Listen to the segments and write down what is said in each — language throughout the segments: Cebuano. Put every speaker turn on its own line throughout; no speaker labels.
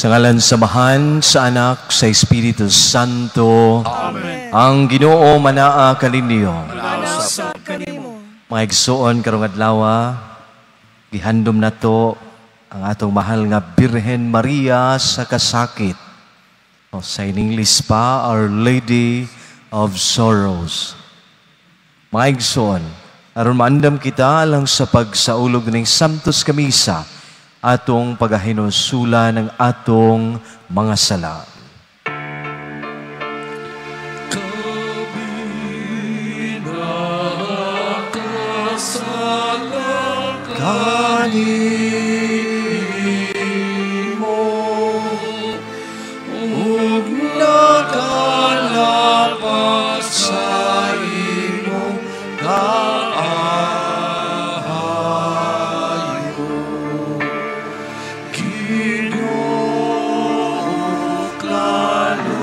Sa ngalan sa Amahan, sa Anak, sa Espiritu Santo.
Amen.
Ang Ginoo manaa kaninyo.
Manaa kanimo.
Mga igsoon karong adlaw, gihandom nato ang atong mahal nga Birhen Maria sa kasakit. O sa in English pa, Our Lady of Sorrows. Mga igsoon, aron maandam kita lang sa pagsaulog ng Santos Kamisa, atong pagahinusula ng atong mga sala. Kanimo ug nakalapat sa imong kaayo, Ginoo, kaluoy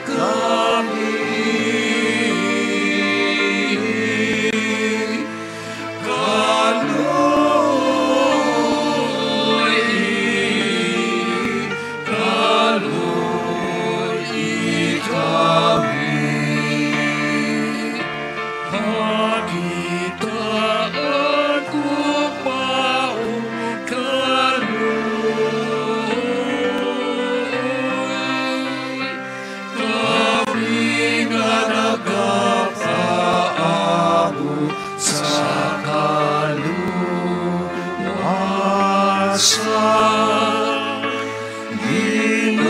kami. Kaluoy, kaluoy kami. Pagitaan ko maong kaluoy, kami nga nagapaabot sa kaluwasan. Ginoo,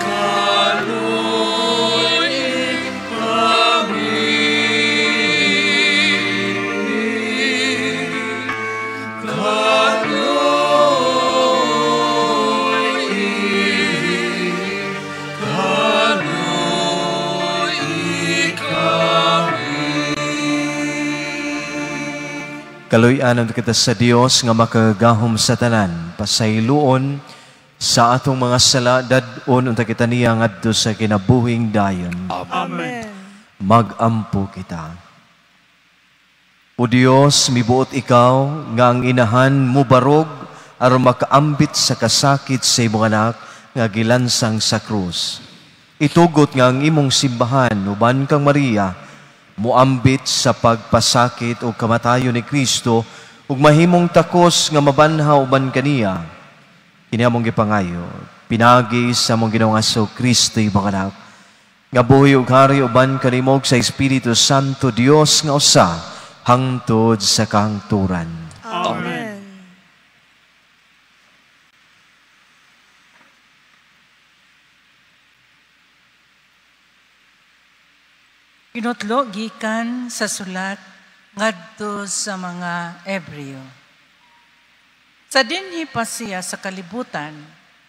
kaluoy kami. Kaluoy, kaluoy kami. Kaluy-an kita sa Dios nga makagagahom sa tanan, pasayloon sa atong mga sala, dad-on unta kita niya ngadto sa kinabuhing dayon.
Amen.
Magampo kita. O Dios, mibuot ikaw nga ang inahan mubarog aron makaambit sa kasakit sa imong anak nga gilansang sa krus. Itugot nga ang imong simbahan uban kang Maria muambit sa pagpasakit o kamatayon ni Kristo ug mahimong takos nga mabanhaw uban kaniya. Kini among gipangayo pinaagi sa among Ginoong Kristo imong anak, nga buhi ug hari uban kanimo sa Espiritu Santo, Dios nga usa hangtod sa kahangturan.
Amen.
Pinutlo gikan sa sulat ngadto sa mga Ebreo. Sa dinhi pa siya sa kalibutan,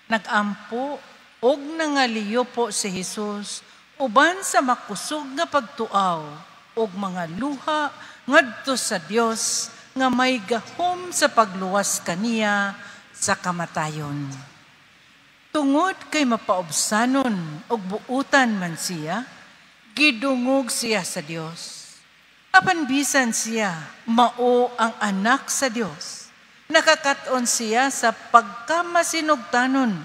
nagampo og nangaliyo po si Jesus uban sa makusog nga pagtuaw og mga luha ngadto sa Dios nga may gahom sa pagluwas kaniya sa kamatayon. Tungod kay mapaubsanon og buutan man siya, gidungog siya sa Dios. Apan bisan siya mao ang anak sa Dios, nakakat-on siya sa pagkamasinugtanon,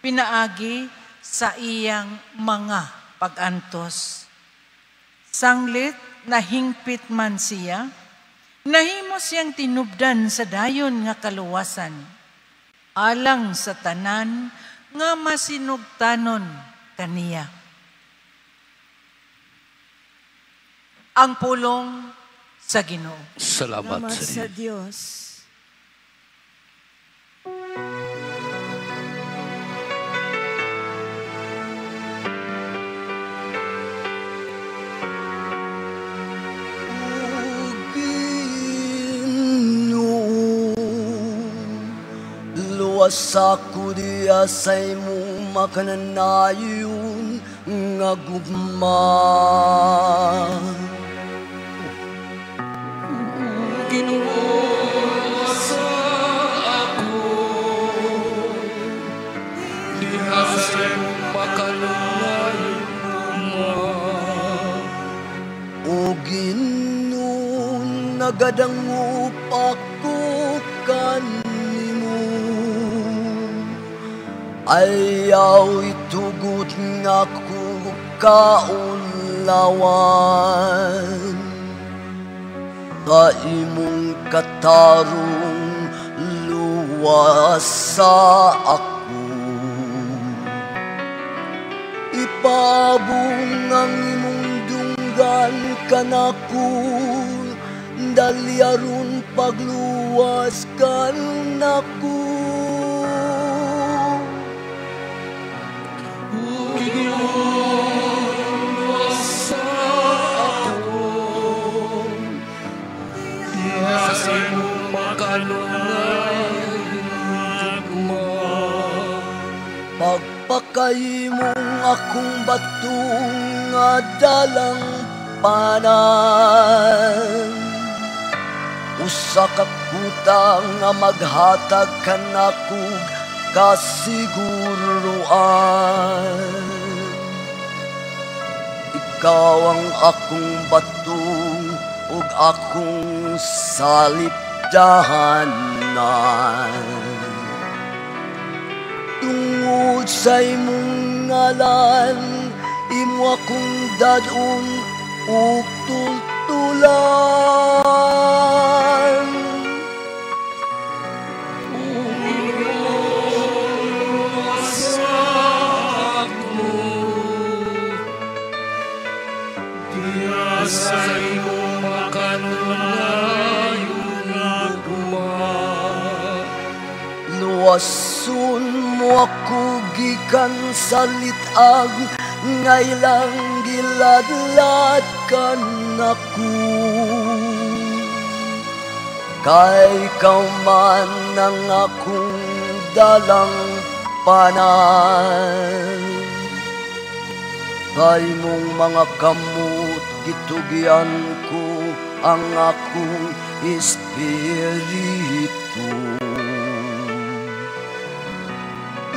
pinaagi sa iyang mga pagantos. Sanglit nahingpit man siya, nahimo siyang tinubdan sa dayon nga kaluwasan, alang sa tanan nga masinugtanon kaniya. Ang pulong sa Ginoo.
Salamat
sa Dios.
Luwas ako diya sa imong makananayon nga gugma.
Ginoo, sa ako diha sa imong makananayon gugma.
O Ginoo, nagadangop ako kanimo. Ayaw itugot nga ko kaulawan sa imong katarong luwas sa ako. Ipabong ang imong dunggan kanako, dali aron pagluwas kanako. Pagpakaimong akong batong nga dalang panan, usa ka kuta nga maghatag kanakog kasiguruan. Ikaw ang akong batong ug akong salipdahanan. Tungod sa imong ngalan, imo akong dad-on ug tultulan.
Sa imong makanunayon nga gugma.
Luwason mo ako gikan sa litag nga ilang giladlad kanako. Kay ikaw man ang akong dalang panan. Sa imong mga kamot gitugyan ko ang akong espiritu.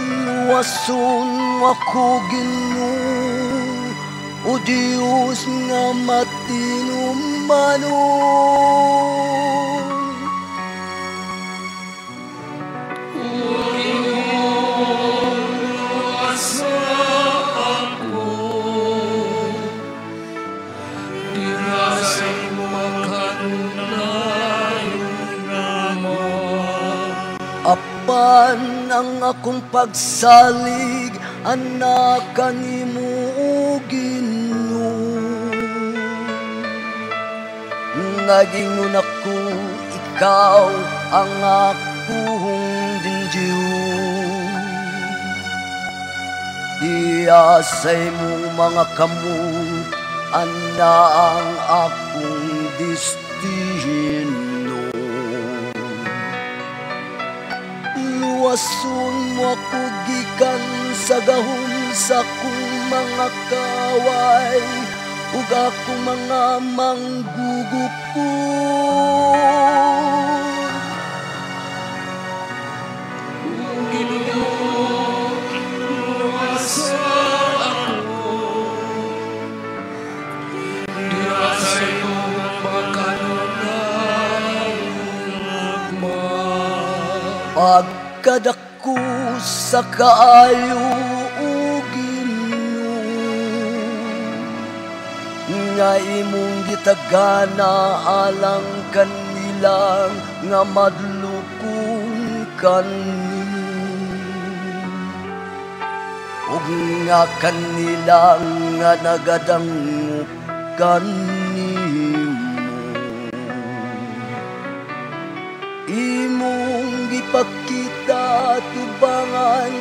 Luwason mo ako, Ginoo, o Dios nga matinumanon. Apan ang akong pagsalig, anak kanimo, o Ginoo. Nagingon ako, ikaw ang akong Diyos. Iya sa imong mga kamot, ana ang akong destino. Luwason mo ako gikan sa gahom sa akong mga kaway ug akong mga manggugukod.
Ginoo, luwasa ako. Diha sa imong makanunayon nga gugma.
Pagkadako sa kaayo, o Ginoo, nga imong gitagana alang kanila nga madlukong kanimo, ug nga kanila nga nagadangop kanimo. Imong gipakita tubangan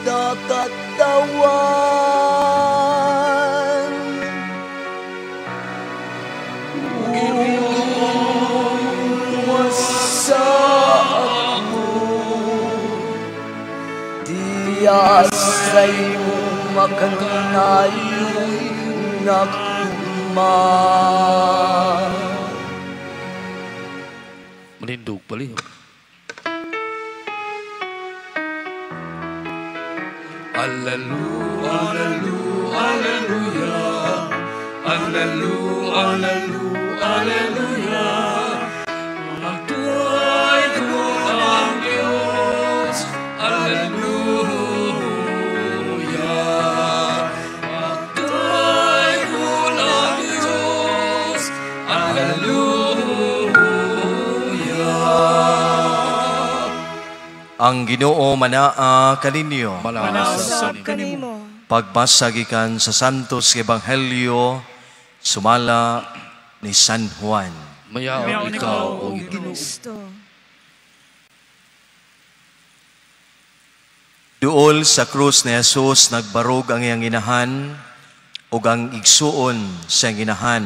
sa katawan. Luwasa ako, diya sa imong makanunayon nga gugma.
Manindog palihog. Alleluia, alleluia, alleluia, alleluia, alleluia, alleluia. Magtuoy ko ang Diyos. Alleluia.
Ang Ginoo manaa kaninyo.
Manaa
Usab kanimo.
Pagbasa gikan sa Santos Ebanghelyo sumala ni San Juan.
Mayaon ikaw, O Ginoo.
Kristo.
Duol sa krus ni Jesus nagbarog ang iyang inahan ug ang igsuon sa iyang inahan,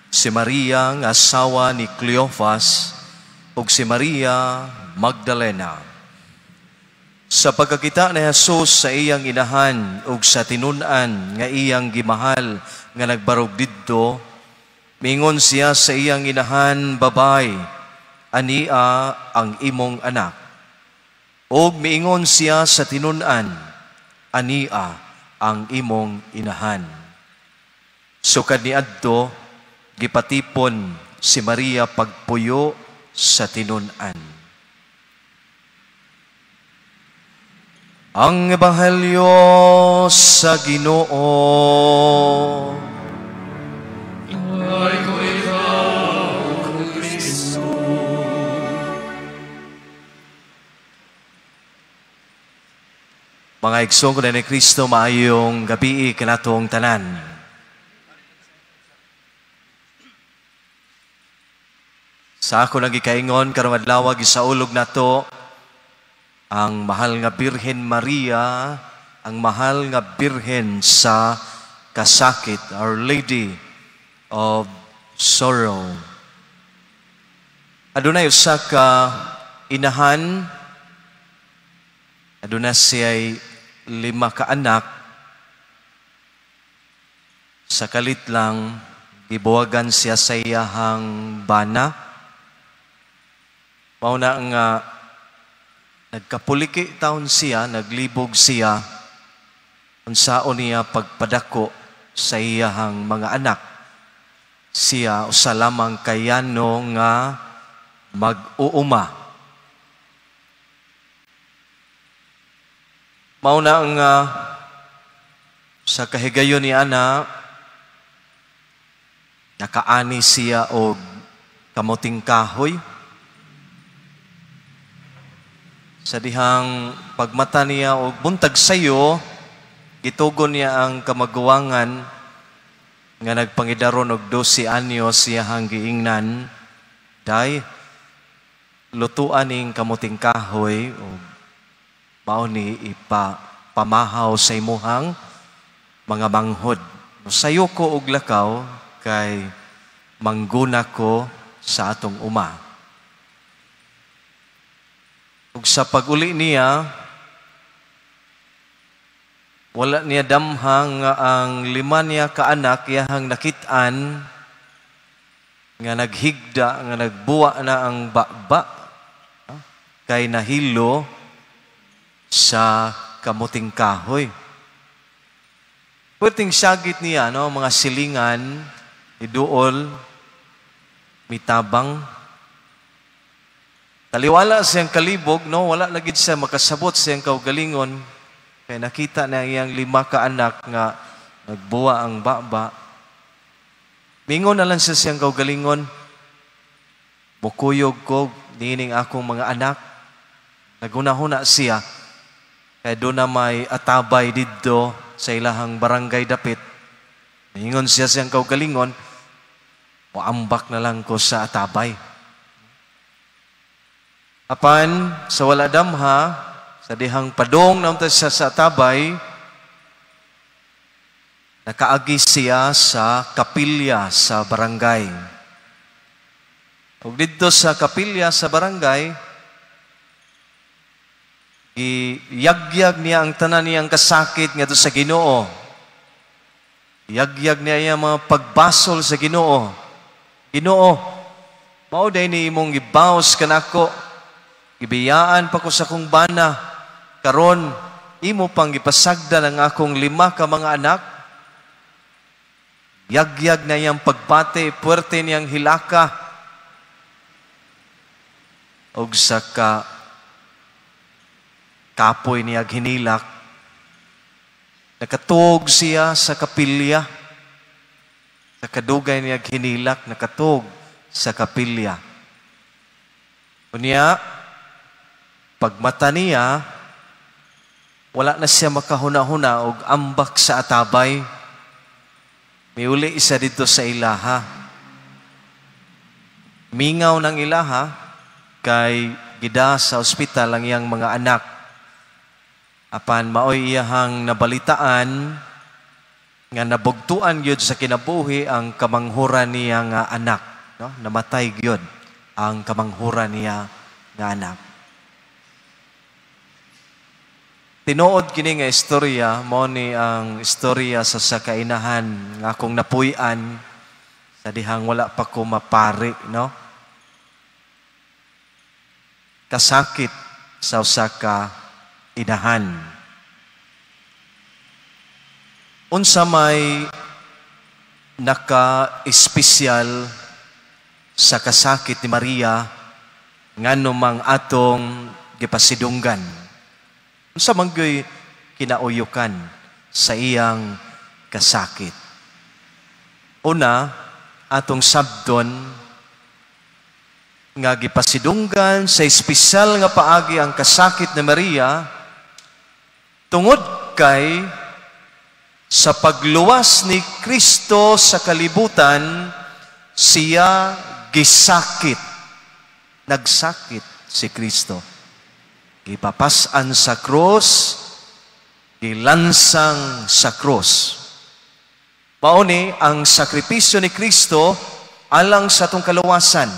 si Maria nga asawa ni Cleophas ug si Maria Magdalena. Sa pagkakita ni Jesus sa iyang inahan ug sa tinun-an nga iyang gimahal nga nagbarog didto, mingon siya sa iyang inahan, "Babay, ania ang imong anak." Og miingon siya sa tinun-an, "Ania ang imong inahan." Sukad niadto, gipatipon si Maria pagpuyo sa tinun-an. Ang Ebanghelyo sa Ginoo.
Ay ko ikaw, Kristo.
Mga igsoon ko na ni Kristo, maayong gabii kanatong tanan. Sa ako nagikaingon karong adlaw gisaulog nato ang mahal nga Birhen Maria, ang mahal nga Birhen sa kasakit, Our Lady of Sorrow. Adunay usa ka inahan, aduna siya'y 5 ka anak. Sa kalit lang, gibuwagan siya sa iyahang bana. Mao na nga nagkapuliki taon siya, naglibog siya, unsaon niya pagpadako sa iyahang mga anak. Siya usa lamang kayano nga mag-uuma. Mao na nga sa kahigayon ni ana, nakaani siya og kamuting kahoy. Sa dihang pagmata niya og buntag sayo, gitugon niya ang kamaguwangan nga nagpangidaron og 12 anyos siyahang giingnan, "Day, lutuan ning kamuting kahoy og mao ni ipapamahaw sa imuhang mga manghod. Sayo ko og lakaw kay mangguna ko sa atong uma." Ug sa pag-uli niya, wala niya damha nga ang 5 niya kaanak iyahang nakit-an nga naghigda, nga nagbuwa na ang baba kay nahilo sa kamuting kahoy. Pwedeng syagit niya, no, mga silingan, iduol, mitabang. Taliwala siyang kalibog, no, wala lagi siya makasabot siyang kaugalingon. Kaya nakita na iyang 5 ka anak nga nagbuwa ang baba. Mingon na lang siya siyang kaugalingon, "Bukuyog ko, niining akong mga anak." Nagunahuna siya. Kaya doon na may atabay didto sa ilahang barangay dapit. Mingon siya siyang kaugalingon, "Muambak na lang ko sa atabay." Apan, sa wala damha, sa dihang padong naunta siya sa atabay, nakaagi siya sa kapilya sa barangay. Ug didto sa kapilya sa barangay, giyagyag niya ang tanan niyang kasakit ngadto sa Ginoo. Yagyag niya iyang mga pagbasol sa Ginoo. "Ginoo, mao day ni imong gibaos kanako. Gibiyaan pa ko sa akong bana. Karon, imo pang gipasagdan ang akong 5 ka mga anak." Yagyag na iyang pagbate, puwerte niyang hilaka. Og sa ka kapoy niya hinilak, nakatuog siya sa kapilya. Sa kadugay niya hinilak, nakatuog sa kapilya. Unya, Pagmata niya, wala na siya makahuna-huna og ambak sa atabay. Miuli isa dito sa ilaha. Mingaw ng ilaha kay gida sa ospital ang iyang mga anak. Apan maoy iyahang nabalitaan nga nabugtuan gyud sa kinabuhi ang kamanghuran niya nga anak, no? Namatay gyud ang kamanghuran niya nga anak. Tinuod kini nga istorya, mao ni ang istorya sa kainahan nga akong napuy-an sa dihang wala pa ko mapari, no? Kasakit sa usa ka inahan. Unsa may naka-espesyal sa kasakit ni Maria ngano mang atong gipasidunggan? Unsa man gyoy kinauyukan sa iyang kasakit? Una, atong sabton nga gipasidunggan sa espesyal nga paagi ang kasakit ni Maria tungod kay sa pagluwas ni Kristo sa kalibutan, siya gisakit. Nagsakit si Kristo. Gipapas-an sa krus, gilansang sa krus. Mao ni ang sakripisyo ni Kristo alang sa atong kaluwasan.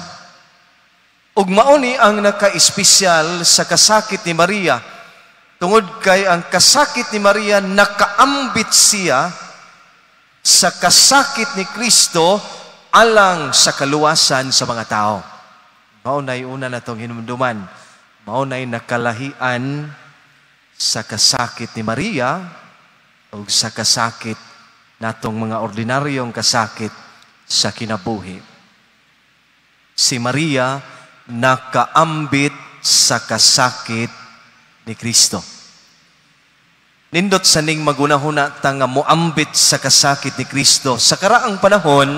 Ug mao ni ang naka-espesyal sa kasakit ni Maria, tungod kay ang kasakit ni Maria nakaambit siya sa kasakit ni Kristo alang sa kaluwasan sa mga tao. Mao na'y una natong hinumduman. Mao na'y nakalahian sa kasakit ni Maria o sa kasakit natong mga ordinaryong kasakit sa kinabuhi. Si Maria nakaambit sa kasakit ni Kristo. Nindot sa ning magunahuna ta nga moambit sa kasakit ni Kristo. Sa karaang panahon,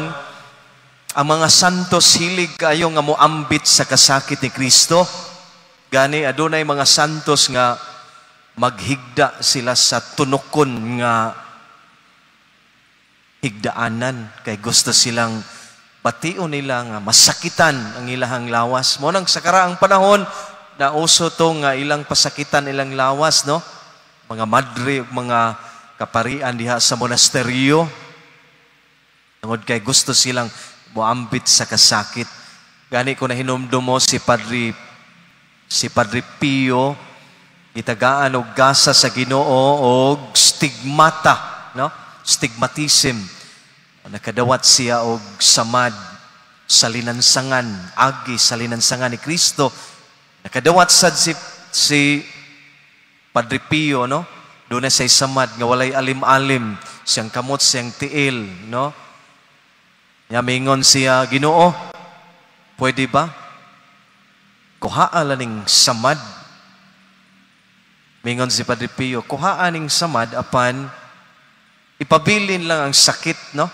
ang mga santos hilig kayo nga moambit sa kasakit ni Kristo. Gani adunay mga santos nga maghigda sila sa tunokon nga higdaanan kay gusto silang bation nila nga masakitan ang ilahang lawas. Mo nang sa karaang panahon nauso to nga ilang pasakitan ilang lawas, no? Mga madre ug mga kaparian diha sa monasteryo tungod kay gusto silang moambit sa kasakit. Gani ko na hinumdum mo si Padre Pio, gitagaan og gasa sa Ginoo og stigmata, no? Stigmatism. Nakadawat siya og samad sa linansangan, agi sa linansangan ni Kristo. Nakadawat sad si Padre Pio, no? Doon na siya'y samad nga walay alim-alim, siyang kamot, siyang tiil, no? Yamingon siya, Ginoo, pwede ba? Kuhaa ning samad. Mingon si Padre Pio, kuhaa ning samad apan ipabilin lang ang sakit, no?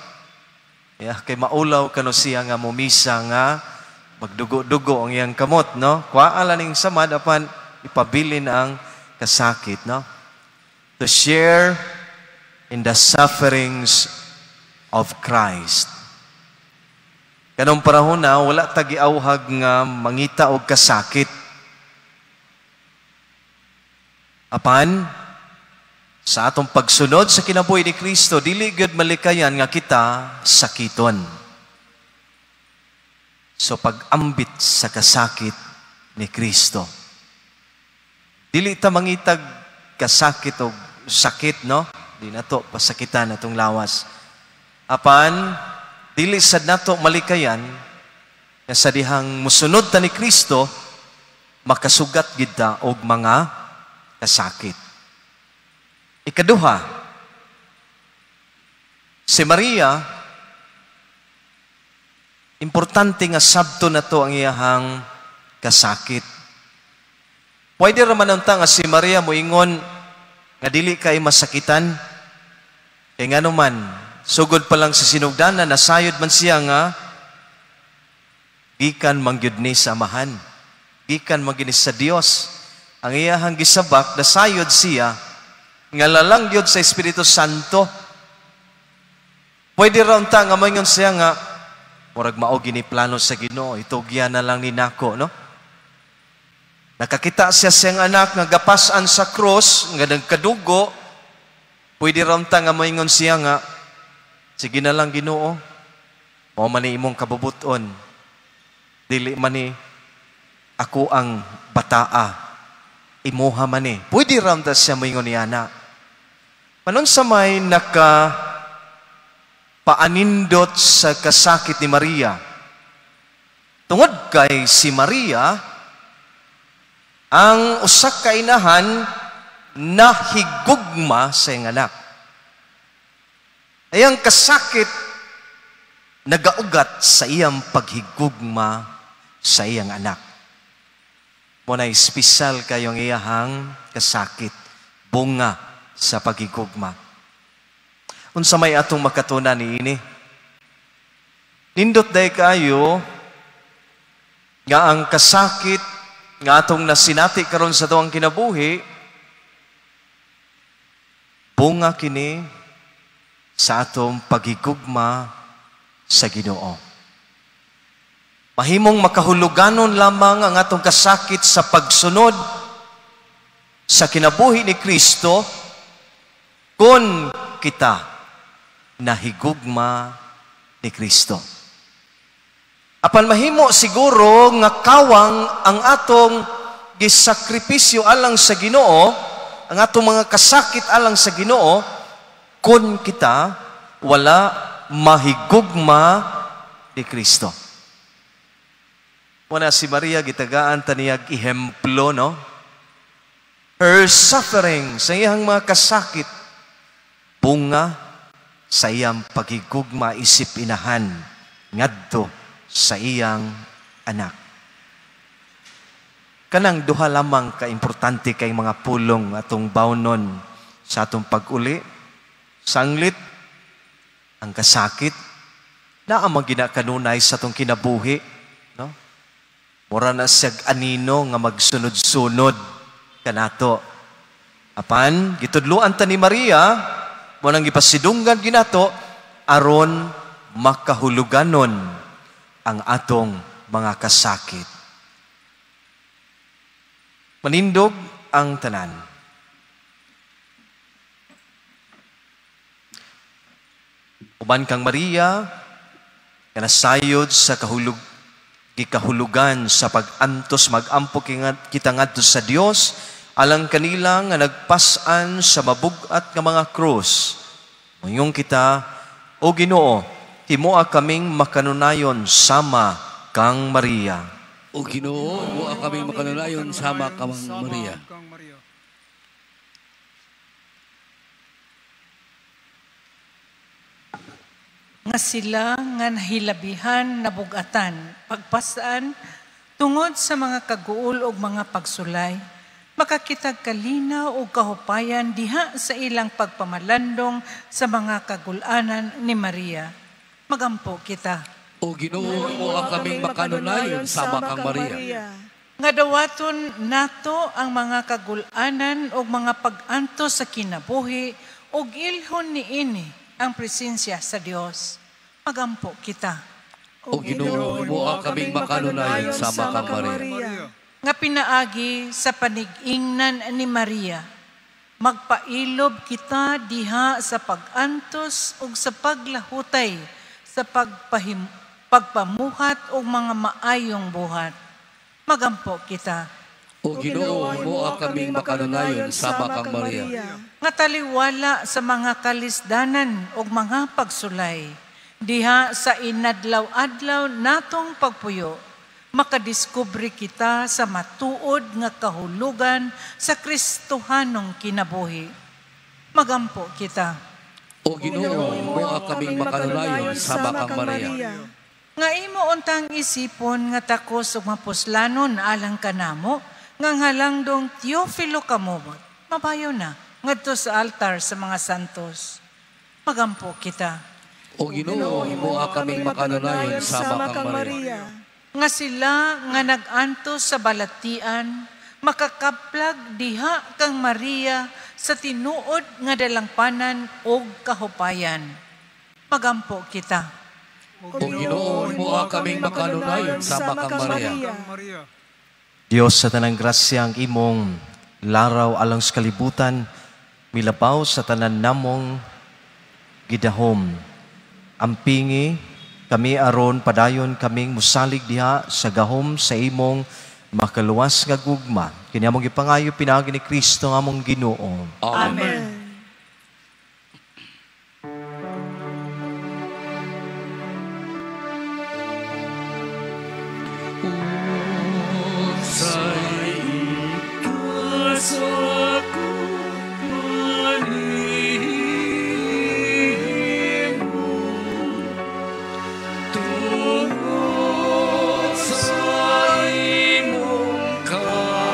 Yeah, kay maulaw kano siya nga mumisa nga magdugo-dugo ang iyang kamot, no? Kuhaa ning samad apan ipabilin ang kasakit, no? To share in the sufferings of Christ. Kanong panahon na wala tagiawhag nga mangita og kasakit. Apan sa atong pagsunod sa kinabuhi ni Kristo, dili gyud malikayan nga kita sakiton. So pag-ambit sa kasakit ni Kristo. Dili ta mangitag kasakit og sakit, no? Di nato pasakitan atong lawas. Apan dili sad nato malikayan nga sa dihang musunod ta ni Kristo, makasugat gid ta og mga kasakit. Ikaduha, si Maria, importante nga sabto na to ang iyahang kasakit. Pwede ra man unta nga si Maria moingon nga dili kay masakitan. Kay ngano man, sugod pa lang sa sinugdanan, nasayod man siya nga gikan man gyud ni sa Amahan, gikan man gyud ni sa Dios. Ang iyahang gisabak, nasayod siya, nga lalangyod sa Espiritu Santo. Pwede ra unta nga moingon siya nga, murag mao gini plano sa Ginoo, itugyan na lang ni nako, no? Nakakita siya siyang anak nga gapasan sa krus, nga nagkadugo. Pwede ra unta nga moingon siya nga, sige na lang Ginoo, mao man ni imong kabubuton, dili man ni ako ang bataa, imuha man ni. Pwede ra unta siya moingon niya na. Manon sa may naka paanindot sa kasakit ni Maria, tungod kay si Maria ang usa ka inahan nahigugma sa iyang anak. Ay ang kasakit nagaugat sa iyang paghigugma sa iyang anak. Mo na espesyal kayong iyahang kasakit, bunga sa paghigugma. Unsa may atong makatuna niini? Nindot day kayo nga ang kasakit nga atong nasinati karon sa tuang kinabuhi, bunga kini sa atong paghigugma sa Ginoo. Mahimong makahuluganon lamang ang atong kasakit sa pagsunod sa kinabuhi ni Kristo kung kita nahigugma ni Kristo. Apan mahimo siguro nga kawang ang atong gisakripisyo alang sa Ginoo, ang atong mga kasakit alang sa Ginoo, kung kita wala mahigugma ni Kristo. Wala si Maria gitagaan taniyag ehemplo, no? Her suffering sa iyang mga kasakit, bunga sa iyang paghigugma isip inahan ngadto sa iyang anak. Kanang duha lamang kaimportante kay mga pulong atong bawnon sa atong pag-uli. Sanglit ang kasakit na ang ginakanunay sa atong kinabuhi, no? Mura na siyag anino nga magsunod-sunod kanato. Apan gitudloan ta ni Maria, mo nang gipasidunggan ginato aron makahuluganon ang atong mga kasakit. Manindog ang tanan. Uban kang Maria, kanasayod sa gikahulugan sa pag-antos magampo kita ngadto sa Dios alang kanila nga nagpas-an sa mabug-at nga mga krus. Muyong kita, o Ginoo, himoa kaming makanunayon sama kang Maria.
O Ginoo, himoa kaming makanunayon sama kang Maria.
Nga sila nga nahilabihan nabugatan, pagpasaan, tungod sa mga kaguol og mga pagsulay, makakitag kalinaw og kahupayan diha sa ilang pagpamalandong sa mga kagulanan ni Maria. Magampo kita.
O Ginoo, himoa kaming makanunayon sama kang Maria.
Nga dawaton nato ang mga kagulanan og mga pag-antos sa kinabuhi og ilhon niini ang presensya sa Dios. Magampo kita.
O Ginoo, himoa kaming makanunayon sama kang Maria.
Nga pinaagi sa panig-ingnan ni Maria, magpailob kita diha sa pag-antos ug sa paglahutay sa pagpamuhat og mga maayong buhat. Magampo kita.
O Ginoo, himoa kaming makanunayon sama kang Maria.
Nga taliwala sa mga kalisdanan ug mga pagsulay, diha sa inadlaw-adlaw natong pagpuyo, makadiskubre kita sa matuod nga kahulugan sa Kristohanong kinabuhi. Magampo kita.
O Ginoo, himoa kaming makanunayon sama kang Maria.
Nga imo untang isipon nga takos ug mapuslanon alang kanamo, nga halangdong Teofilo kamubot, mabayo na ngadto sa altar sa mga santos. Magampo kita.
O Ginoo, himoa kaming makanunayon sama kang Maria.
Nga sila nga nag-antos sa balatian, makakaplag diha kang Maria sa tinuod nga dalangpanan og kahupayan. Magampo kita.
O Ginoo, himoa kaming makanunayon sama kang Maria.
Dios sa tanang grasya ang imong laraw alang sa kalibutan, milabaw sa tanan namong gidahom. Ampingi kami aron padayon kaming musalig diha sa gahom sa imong makaluwas nga gugma. Kini among gipangayo pinaagi ni Kristo nga among Ginoo.
Amen. Unsay ikasakop kanimo tungod sa imong kaayo,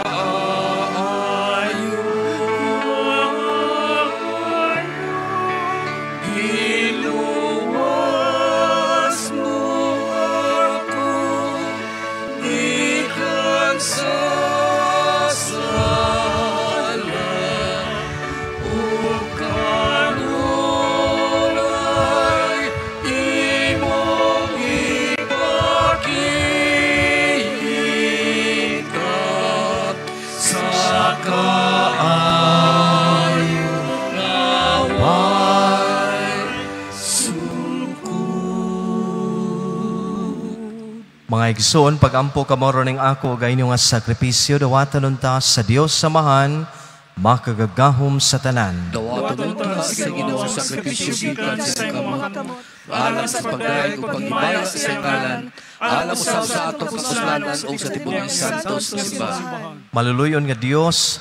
giluwas mo ako gikan sa sala ug kanunay imong ipakita sa kaayo nga way sukod.
Mga igsoon, pagampo kamo ron ning ako ug inyo nga sakripisyo, dawatan unta sa Dios Samahan, makagagahom sa tanan.
Dawaton unta sa Ginoo ang sakripisyo gikan sa imong kamot, alang sa pagdayeg ug paghimaya sa iyang ngalan, alang usab sa atong kapuslanan ug sa tibuok santos nga simbahan.
Maluluyon nga Dios,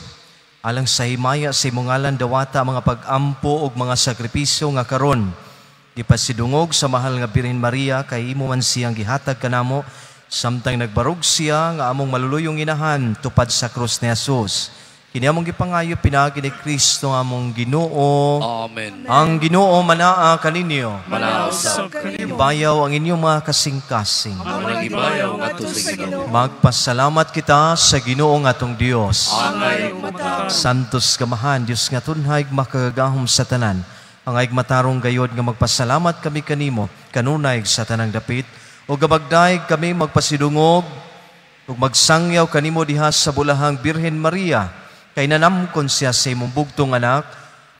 alang sa himaya sa imong ngalan, dawata ang mga pag-ampo ug mga sakripisyo nga karon gipasidungog sa mahal nga Birhen Maria, kay imo man siyang gihatag kanamo samtang nagbarog siya nga among maluluyong inahan tupad sa krus ni Jesus. Kini among gipangayo pinaagi ni Kristo nga among Ginoo.
Amen.
Ang Ginoo manaa kaninyo.
Manaa usab.
Ibayaw ang inyong mga kasing-kasing.
Ang mga gibayaw ngadto sa Ginoo.
Magpasalamat kita sa Ginoo nga atong Dios.
Angay ug matarong.
Santos Kamahan, Dios nga tunhay makagagahom sa tanan. Ang ay matarong gayod nga magpasalamat kami kanimo kanunay sa tanang dapit, ug gabagdayeg kami magpasidungog ug magsangyaw kanimo diha sa bulahang Birhen Maria, kay nanamkon siya sa imong bugtong anak,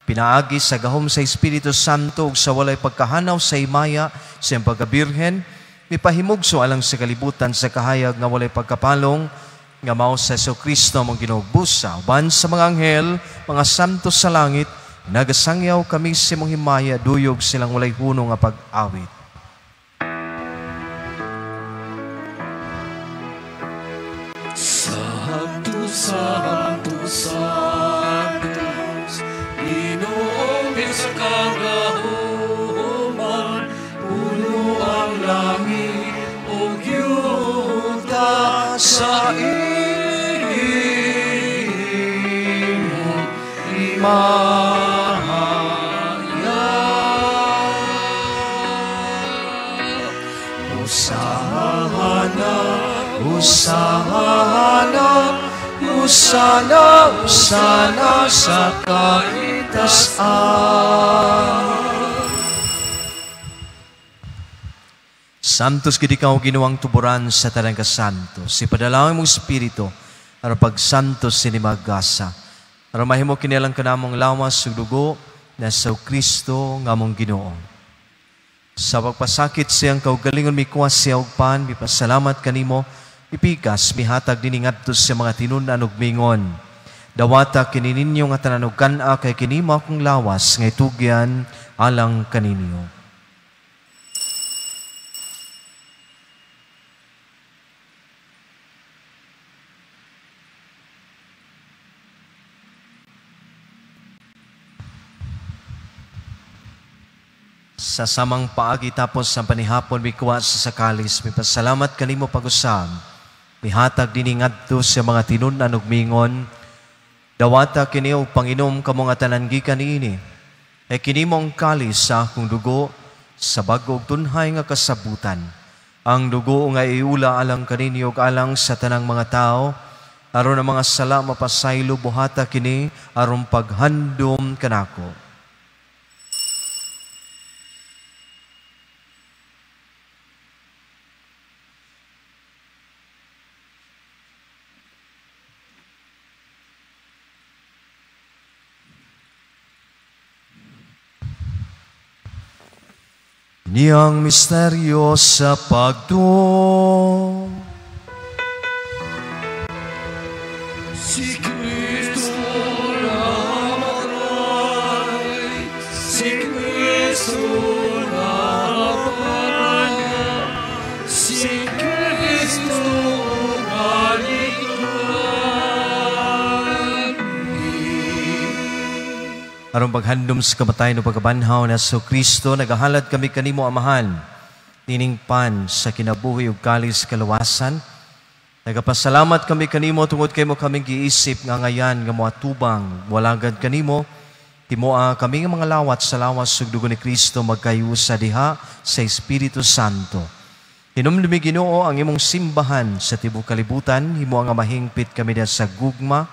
pinaagi sa gahom sa Espiritu Santo ug sa walay pagkahanaw sa himaya sa iyang pagkabirhen, mipahimugso alang sa kalibutan sa kahayag nga walay pagkapalong, nga mao sa Jesu-Kristo among Ginoo busa, uban sa mga anghel, mga santo sa langit, nagasangyaw kami sa imong himaya, duyog silang walay hunong nga pag-awit.
Santo, Santo, Santo, Ginoong Diyos sa kagahuman, puno ang langit ug yuta sa imong himaya.
Hosana, Hosana, Hosana, Hosana sa kaitasan. Santos gid ikaw Ginoong tuburan sa tanang kasanto. Si padalangin mong espiritu aron pagsantos sini magasa. Aron mahimo kini alang kanamong lawas ug dugo na sa Kristo nga among Ginoo. Sa pagpasakit siyang kaugalingon mikuha siya og pan, mipasalamat kanimo, ipikas mihatag dinhi ngadto sa mga tinun-an ug mingon. Dawata kini ninyo nga tanan og kan-a kay kini mao akong lawas nga itugyan alang kaninyo. Sa samang paagi tapos sa panihapon mikuha sa sakalis, mipasalamat kanimo pag-usab, mihatag dinhi ngadto sa mga tinun-an ug mingon. Dawata kini og panginom kamo nga tanan gikan niini, kay kini mo ang kalis sa akong dugo sa bag-o ug tunhay nga kasabutan. Ang dugo nga iula alang kaninyo ug alang sa tanang mga tao, Aron ang mga sala mapasaylo, buhata kini aron paghandom kanako. Niyang misteryo sa pagtuo.
Si Kristo namatay, si Kristo namatay, si Kristo naligtas.
Aron paghandom sa kamatayon o pagkabanhaw na sa Kristo, nagahalad kami kanimo Amahan, tining pan sa kinabuhi ug kalis kaluwasan. Nagapasalamat kami kanimo tungod kay mo kaming giisip nga ngayan nga moatubang walagad kanimo. Timoa kami nga mga lawat sa lawas ug dugo ni Kristo magkayusa diha sa Espiritu Santo. Hinumdumi Ginoo ang imong simbahan sa tibuok kalibutan, himo nga mahingpit kami diha sa gugma.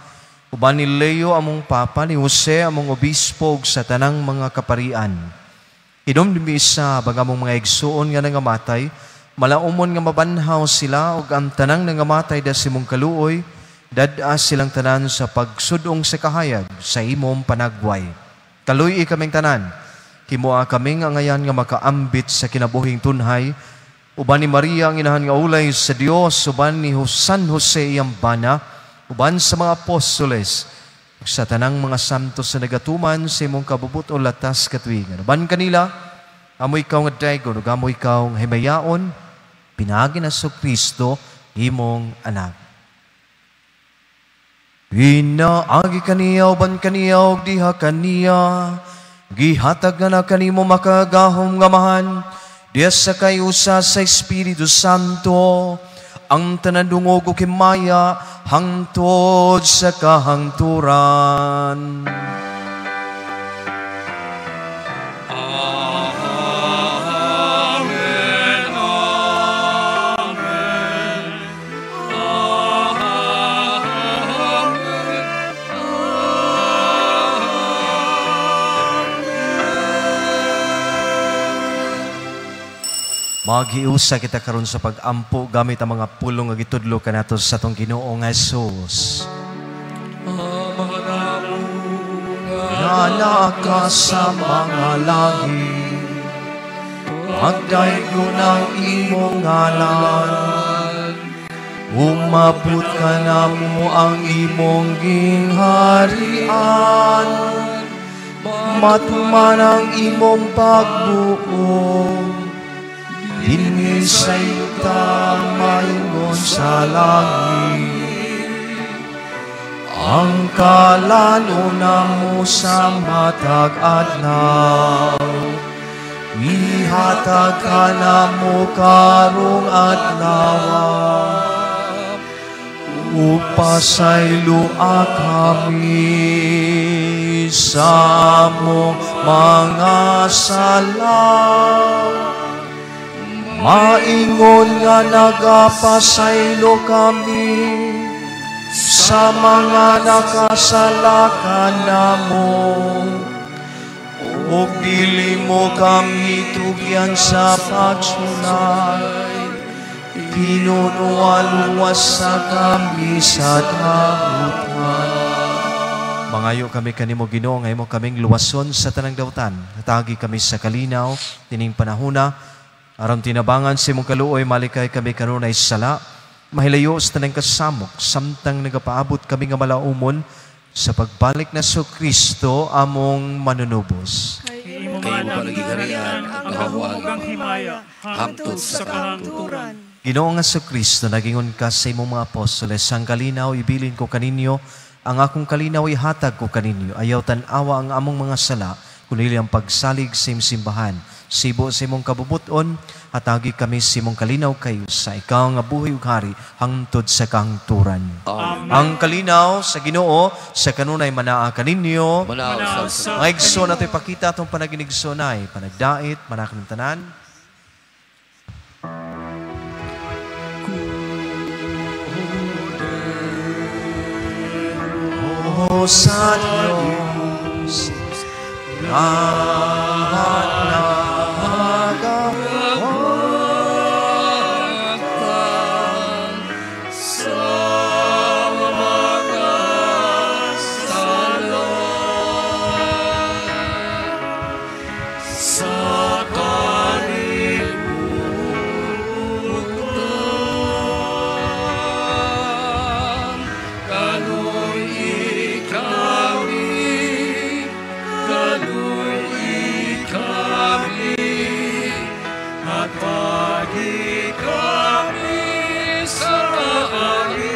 Uban ni Leo among Papa, ni Jose among Obispo ug sa tanang mga kaparian. Hinumdumi sa bang among mga igsuon nga nangamatay, malaumon nga mabanhaw sila ug ang tanang nangamatay da sa imong kaluoy, dad-a silang tanan sa pagsudong sa kahayag sa imong panagway. Kaluy-i kaming tanan, himoa kaming angayan nga makaambit sa kinabuhing tunhay, uban ni Maria ang inahan nga ulay sa Dios, uban ni San Jose iyang bana, uban sa mga apostoles, sa tanang mga santos na nagatuman sa imong kabubut-on latas katuigan. Uban kanila, amoy ikaw nga daygon, ug amoy ikaw nga himayaon, pinaagi na sa Kristo, imong anak. Inaagi kaniya, uban kaniya, ug diha kaniya, gihatag nga na kanimo makagahom nga amahan, diha sa kayusa sa Espiritu Santo, ang tanandungog o kimaya, hangtod sa kahangturan.
Amen, amen, amen,
Maghiusa kita karon sa pag-ampo gamit ang mga pulong nga gitudlo kanato sa atong Ginoong Hesus. Nga naa ka sa mga langit, pagdaygon ang imong ngalan, umabot ka namo ang imong gingharian, matuman ang imong pagbuo, dinhi sa yuta maingon sa langit. Ang kalano namo sa matag adlaw, ihatag ka namo karong adlaw, upasayloa kami sa among mga sala. Maingon nga nagapasaylo kami sa mga nakasalakan namo, ug dili mo kami tugyan sa pagsulay, kinunuwaluwas sa kami sa dautan. Mangayo kami kanimo Ginoo nga imo kaming luwason sa tanang dautan. Hatagi kami sa kalinaw tining panahona, aron tinabangan sa imong kaluoy malikay kami kanunay sala, mahilayo sa tanang kasamok, samtang nagapaabot kami nga malaumon sa pagbalik na sa Kristo among manunubos.
Kay imo
Kay imo palagigarian ang
gahom ug ang himaya,
hangtod sa
kahangturan.
Ginoo nga sa Kristo, nagingon ka sa imong mga apostoles, ang kalinaw ibilin ko kaninyo, ang akong kalinaw ihatag ko kaninyo. Ayaw tan-awa ang among mga sala, kundi ang pagsalig sa imong simbahan. Sibo sa imong kabubuton, hatagi kami sa imong kalinaw kayo sa ikaw nga buhi ug hari hangtod sa kahangturan.
Amen.
Ang kalinaw sa Ginoo sa kanunay manaa kaninyo.
Manaa usab
Mga igsoon nato ipakita atong panaginigsoonay, panagdait, manakanang tanan. sa Diyos nga nagawagtang
sa mga sala sa kalibutan. Kaluoyi kami, kaluoyi kami, hatagi kami sa kaakig.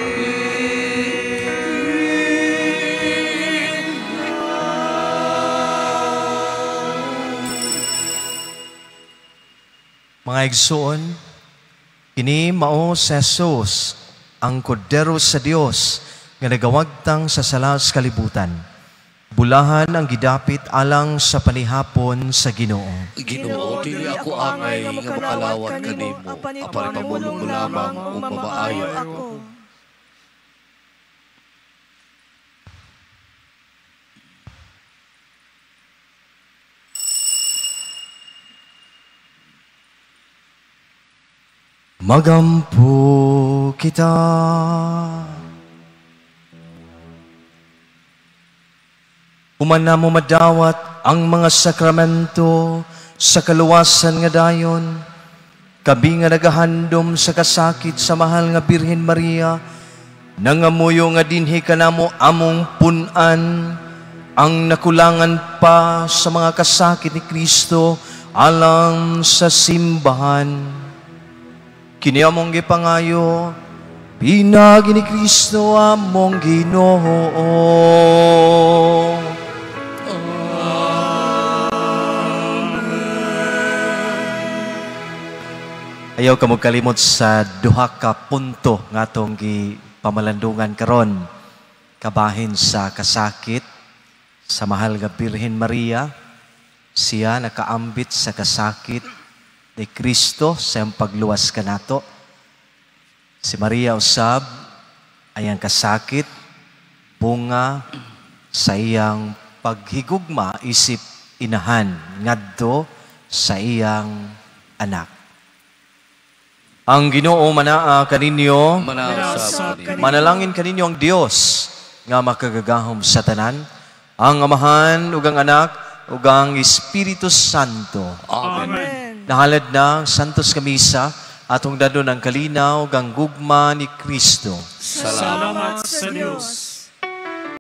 Mga igsoon, kini mao si Jesus, ang kordero sa Dios nga nagawagtang sa sala sa kalibutan. Bulahan ang gidapit alang sa panihapon sa Ginoo.
Ginoo, dili ako angay nga makalawat kanimo, apan ipamulong mo lamang ug mamaayo ako.
Magampo kita. Human na mo madawat ang mga sakramento sa kaluwasan nga dayon, kabi nga nagahandom sa kasakit sa mahal nga Birhen Maria, nangamuyo nga dinhi kanamo among pun-an ang nakulangan pa sa mga kasakit ni Kristo alang sa simbahan. Kini among gipangayo, pinagi ni Kristo among Ginoo. Ayaw ka magkalimot sa duha ka punto nga atong gipamalandungan karon, kabahin sa kasakit sa mahal nga Birhen Maria. Siya nakaambit sa kasakit ni Kristo sa iyang pagluwas kanato. Si Maria usab ay ang kasakit bunga sa iyang paghigugma isip inahan ngadto sa iyang anak. Ang Ginoo manaa kaninyo, manalangin kaninyo ang Dios nga makagagahom sa tanan, ang Amahan ug ang Anak ug ang Espiritu Santo.
Amen.
Nahalad na ang Santos Kamisa atong dadon ang kalinaw ug ang gugma ni Kristo.
Salamat
sa Dios.